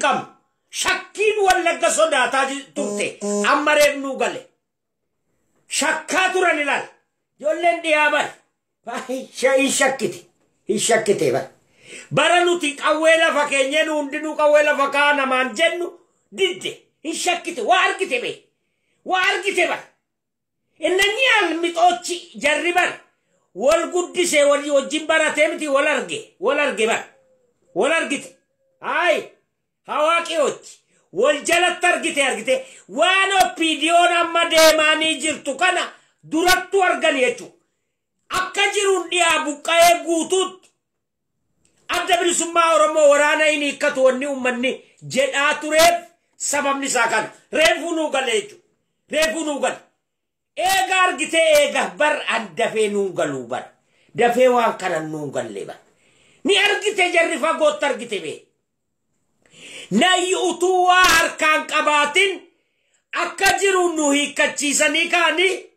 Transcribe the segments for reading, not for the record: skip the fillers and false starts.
Qabnu shakkiin Wallagga sodaataa turte amma reef nuu gale. Shakkaa turan ilaal. Ijoolleen dhiyaa bar hin shakkite, hin shakkite bar. Bara nuti qawwee lafa keenyee nu hundinuu qawwee lafa kaa namaan jennu didde, hin shakkite. Waa argite bee, waa argite bar. Innanyi almixoochi jarri bar wal guddisee wal wajjin baratee miti, wal arge, wal arge bar, wal argite. Hayi hawaaqiyochi wal jalatti argite, argite waan OPDOn amma deemaanii jirtu kana durattu argan jechuudha. Akka jiruun dhiyaa buqqa'ee guutuutti Adda Bilisummaa Oromoo waraana hin hiikkatu wanni uummanni jedhaa tureef sababni isaa kana. Reefuu nuu gale jechuudha. Reefuu nuu gale. Eega argitee eega bar an dafee nuu galuu bar. Dafee waan kana nuu galle bar. Ni argite, jarri fagootti argite bee. Nayyi utuu waa harkaan qabaatin akka jiru nu hiikkachiisanii kaanii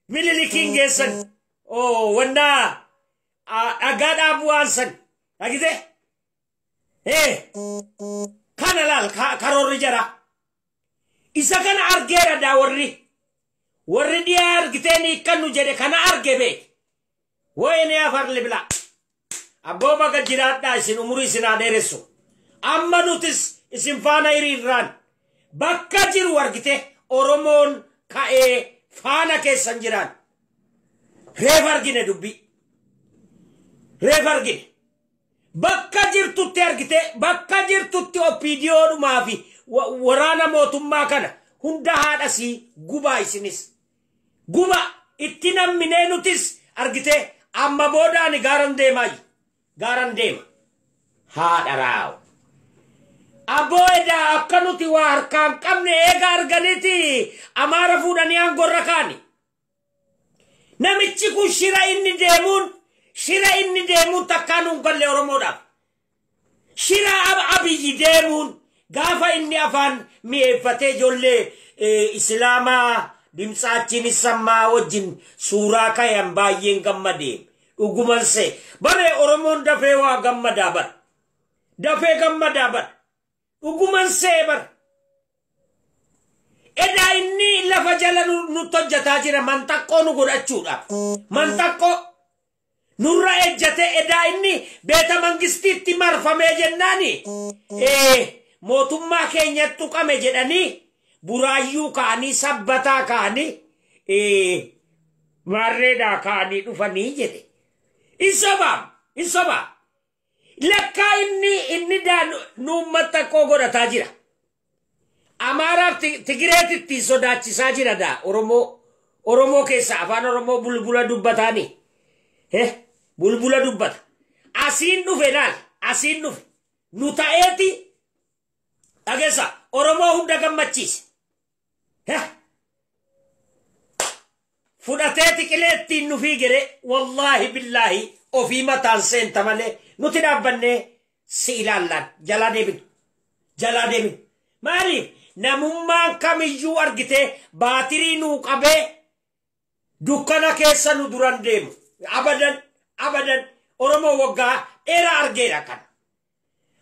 Minilikiin geessan. Oo wannaa dhagaa dhaabuu waan san. Argite? Ee kana laal, karoorri jara. Isa kana argeera daa warri. Warri dhiyaa argitee ni hiikkannu jedhe kana arge beek. Wayini afar libla. Abboo baga jiraadhaa, isin umurii isin haa dheeressu. Amma nutis isin faana hiriirraan bakka jiru argite Oromoon ka'ee faana keessan jiraan. Reef argine dubbii. Reef argine. Bakka jirtutti argite, bakka jirtutti OPDOdhumaa fi waraana mootummaa kana hunda haadhasii gubaa isinis. Guba itti namminee nutis argite amma booda ani gaaran deemaayu. Gaaran deema. Haadha raawu. Abboo edaa akka nuti waa harkaan qabne eega arganiiti Amaara fuudhanii aangorra kaani. Namichi kun shira inni deemuun, shira inni deemuun takkaa nuun galle Oromoodhaaf. Shira Abiyyi deemuun gaafa inni afaan mi'eeffatee ijoollee Islaamaa dimtsaachiin sammaa wajjin suuraa kayan baay'een gammadee dhuguman see. Bare Oromoon dafee waa gammadaa bar. Dafee gammadaa bar. Dhuguman see bar. Edaa inni lafa jala nutti hojjetaa jira manxaqqoo nu godhachuudhaaf. Manxaqqoo nurra ejjate. Edaa inni beeta mangistiitti marfamee jennaani mootummaa keenyatti tuqame jedhanii Buraayyuu ka'anii, Sabbataa ka'anii, maarreedhaa ka'anii dhufanii jedhe. Hin sobaam, hin sobaa. Lakkaa inni daa nuun maxxaqqoo godhataa jira. Amaaraaf Tigireetitti sodaachisaa jira daa Oromoo keessa afaan Oromoo bulbula dubbataani. Bulbula dubbata. Asiin dhufe laal, asiin dhufe. Nu ta'eeti dhageessa, Oromoo hunda gammachiise. Fudhateeti qilee ittiin nu fiigere, wallaahi billaahi ofii mataan seenta malee nuti dhaabbannee si ilaallaan jalaa deebinu. Jalaa deebinu. Maaliif namummaan kamiyyuu argitee baatirii nuu qabee dukkana keessa nu duran deemu. Abadan, abadan Oromoo waggaa dheeraa argeera kana.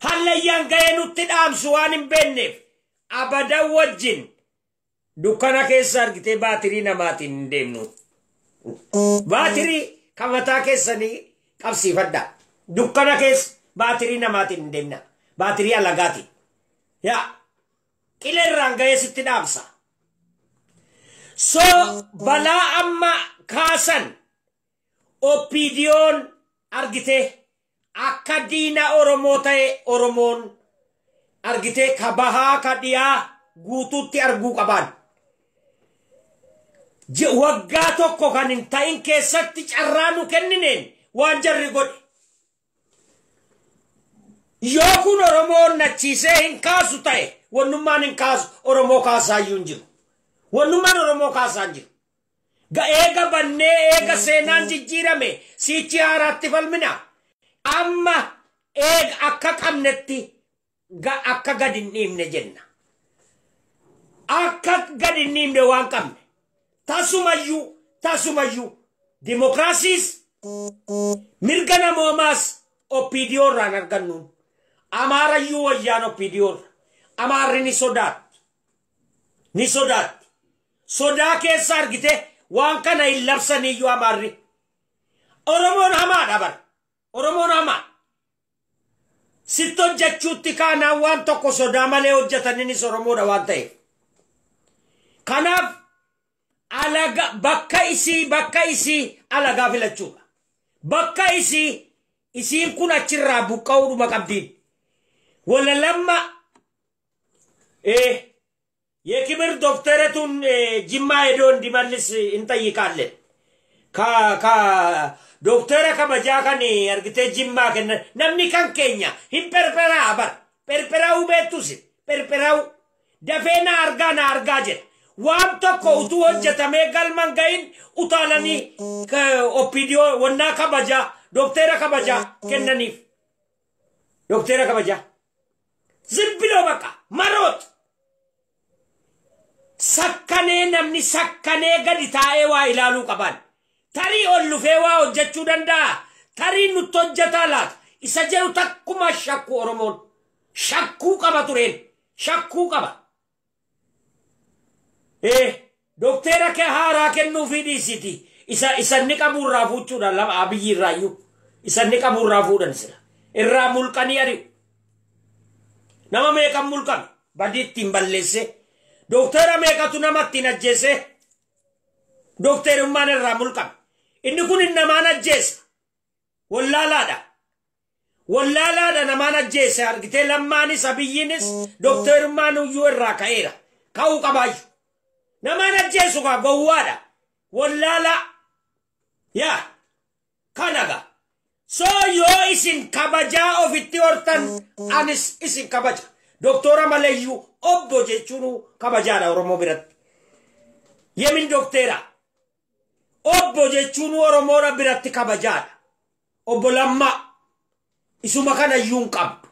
Hallayyaan ga'ee nutti dhaamsu waan hin beekneef abadan wajjin dukkana keessa argitee baatirii namaatiin hin deemnu. Baatirii kan mataa keessanii qabsiifadha. Dukkana keessa baatirii namaatiin hin deemna. Baatirii alagaatiin. Yaa qileerraan ga'ee sitti dhaamsa. So balaa amma kaasan OPDOn argitee akka diina Oromoo ta'e Oromoon argitee ka bahaa ka dhiyaa guutuutti arguu qabaan. Waggaa tokko kan hin ta'in keessatti carraa nu kennineen waan jarri godhe. Yoo kun Oromoon nachiisee hin kaasu ta'e, wannummaan hin kaasu Oromoo kaasaayyuu hin jiru. Wannummaan Oromoo kaasaa hin jiru. Eega bannee eega seenaan jijjiirame siichi haaraatti falmina. Amma eega akka qabnetti akka gad hin dhiibne jenna. Akka gad hin dhiibne waan qabne. Tasumayyuu, tasumayyuu dimokiraasiis mirga namoomaas OPDO irraan argannuun. Amaarayyuu wayyaan OPDO irra. Amaarri ni sodaatti. Ni sodaatti. Sodaa keessa argite waan kana hin labsaniyyuu amaarri. Oromoon hamaadha bara. Oromoon hamaa. Sitti hojjechuutti kaanaan waan tokko sodaa malee hojjetaninis Oromoodha waan ta'eef. Kanaaf alaga bakka isii alagaa filachuudha. Bakka isii isiin kun achirraa buqqa'uudhuma qabdiin. Wala lamma የክብር ዶክተረቱን ጅማ ሄዶ እንዲመልስ እንጠይቃለን። ዶክተረ kabajaa kan argitee Jimmaa kennan namni kan keenya hin perperaa bar perperaa'uu beektus perperaa'uu dafee na argaa na argaa jedha. Waan tokko utuu hojjetamee galman gahin utaalanii OPDO wannaa kabajaa doktera kabajaa kennaniif. Doktera kabajaa. ዝም ብሎ በቃ መሮጥ sakkanee namni sakkanee gadi taa'ee waa ilaaluu qaban. Tarii ol lufee waa hojjechuu danda'a. Tarii nutti hojjetaa laata. Isa jedhu takkuma shakku Oromoon. Shakkuu qaba tureen. Shakkuu qaba. Doktera kee haaraa kennuufii dhiisiti. Isa inni qabu irraa fuuchuudhaan lama Abiyyi irraayyuu. Isa inni qabu irraa fuudhan sila. Irraa mulqanii ari'u. Nama meeqan mulqame? Badii ittiin balleesse. Doktera meeqatu nama ittiin ajjeese? Dokterummaan irraa mulqame. Inni kun namaan ajjeesa. Wallaalaadha. Wallaalaadha namaan ajjeese argitee Lammaanis Abiyyiinis dokterummaan iyyuu irraa ka'eera. Ka'uu qabaayyuu. Namaan ajjeesu kaa gowwaadha. Wallaalaa. Yaa. Kanaga. So yoo isin kabajaa ofitti hortan anis isin kabaja. Doktora maleeyyuu obbo jechuun kabajaadha Oromoo biratti. Yemin doktera. Obbo jechuun Oromoodha biratti kabajaadha. Obbo Lammaa. Isuma kana iyyuu hin qabdu.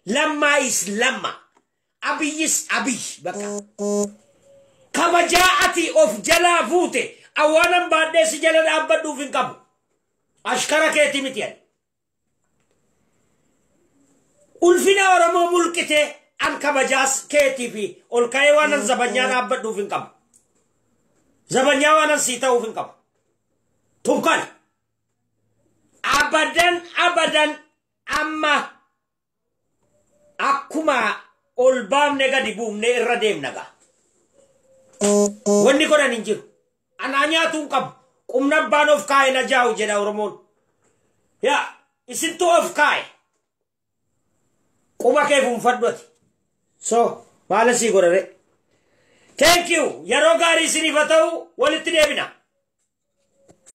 Lammaa is Lamma. Abiyyis Abiyyi bakka. Kabajaa ati of jalaa fuute awwaanan baadhee si jala dhaabbadhuuf hin qabu. Ashkara keetii miti ani. Ulfina Oromoo mulqitee an kabajaas keetii fi ol ka'ee waan an zabanyaa dhaabbadhuuf hin qabu. Zabanyaa waan an sii ta'uuf hin qabu. Tunkana. Abadan abadan amma akkuma ol baafne gadi buufne irra deemna gaa. Wanni godhan hin jiru. Anaa nyaatuu hin qabu. Qubna abbaan of kaa'e na jaa'u jedha Oromoon. Yaa isintu of kaa'e. Quba kee fuunfadhu ati. So maala sii godhare. Thank you. Yeroo gaarii isiniif haa ta'u, walitti deebina.